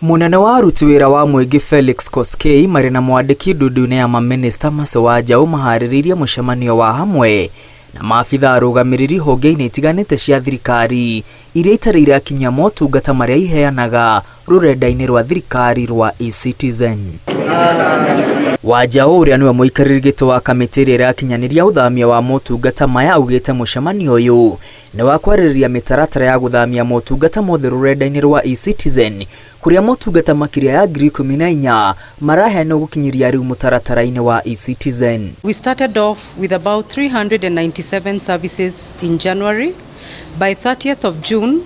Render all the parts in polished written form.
Mũnene wa aruti wĩra wa mũingĩ Felix Koskei marĩ na mwandĩki ndundu-inĩ ya mamĩnĩsta Mercy Wanjaũ maharĩrĩirie mũcemanio wa hamwe na maabitha arũgamĩrĩri honge-inĩ itiganĩte cia thirikari iria itarĩ irakinyia motungata marĩa iheanaga rũrenda-inĩ rwa thirikari rwa eCitizen. Wanjaũ ũrĩa nĩwe mũikarĩri gĩtĩ wa kamĩtĩ ĩrĩa ĩrakinyanĩria ũthamia wa motungata maya augĩte mũcemanio ũyũ nĩ wa kwarĩrĩria mĩtaratara ya gũthamia motungata mothe rũrenda-inĩ rwa eCitizen kũrĩa motungata makĩria ya 14,000 maraheanwo gũkinyĩria rĩu mũtaratara-inĩ wa eCitizen. We started off with about 397 services in January. By 30th of June,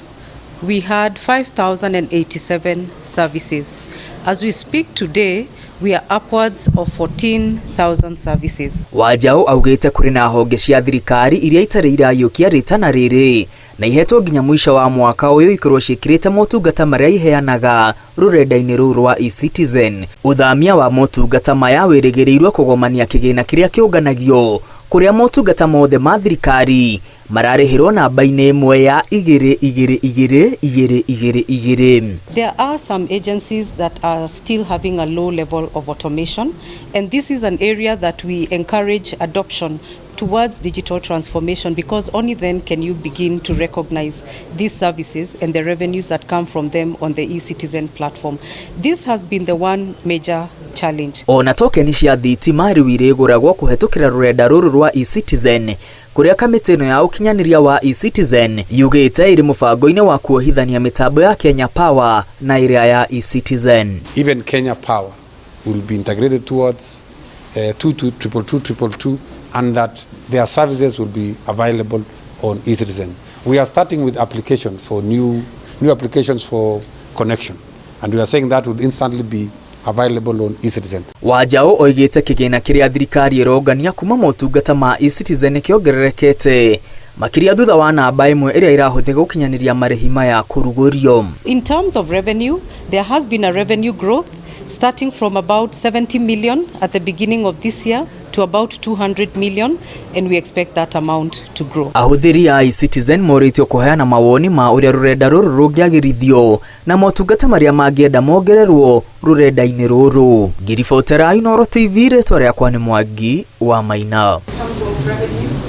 we had 5,087 services. As we speak today, we are upwards of 14,000 services. Wanjaũ augĩte kũrĩ na honge cia thirikari iria itarĩ irayũkia rĩtana rĩrĩ na ihetwo nginya mũico wa mwaka ũyũ ikorwo ciĩkĩrĩte motungata marĩa iheanaga rũrenda-inĩ rũu rwa eCitizen. Ũthamia wa motungata maya wĩrĩgĩrĩirwo kũgomania kĩgĩna kĩrĩa kĩũnganagio kũrĩa motungata mothe ma thirikari mararĩhĩrwo namba-inĩ ĩmwe ya 222222. There are some agencies that are still having a low level of automation, and this is an area that we encourage adoption towards digital transformation, because only then can you begin to recognize these services and the revenues that come from them on the eCitizen platform. This has been the one major challenge. Ona tokeni cia thitima rĩu irĩgũragwo kũhetũkĩra rũrenda rũrũ rwa eCitizen kũrĩa kamĩtĩ ĩno ya ũkinyanĩria wa eCitizen yugĩte ĩrĩ mũbango-inĩ wa kuohithania mĩtambo ya Kenya Power na ĩrĩa ya eCitizen. Even Kenya Power will be integrated towards 2222222 and that their services will be available on eCitizen. We are starting with application for new applications for connection, and we are saying that would instantly be available on eCitizen. Wanjaũ oigĩte kĩgĩna kĩrĩa thirikari ĩrongania kuma motungata ma eCitizen kĩongererekete makĩria thutha wa namba ĩmwe ĩrĩa ĩrahũthĩka gũkinyanĩria marĩhi maya kũrugũrio. In terms of revenue, there has been a revenue growth starting from about 70 million at the beginning of this year to about 200 million, and we expect that amount to grow. Ahũthĩri a eCitizen morĩtio kũheana mawoni ma ũrĩa rũrenda rũrũ rũngĩagĩrithio na motungata marĩa mangĩenda mongererwo rũrenda-inĩ rũrũ. Ngĩribotera Inooro TV, rĩtwa rĩakwa nĩ Mwangi wa Maina.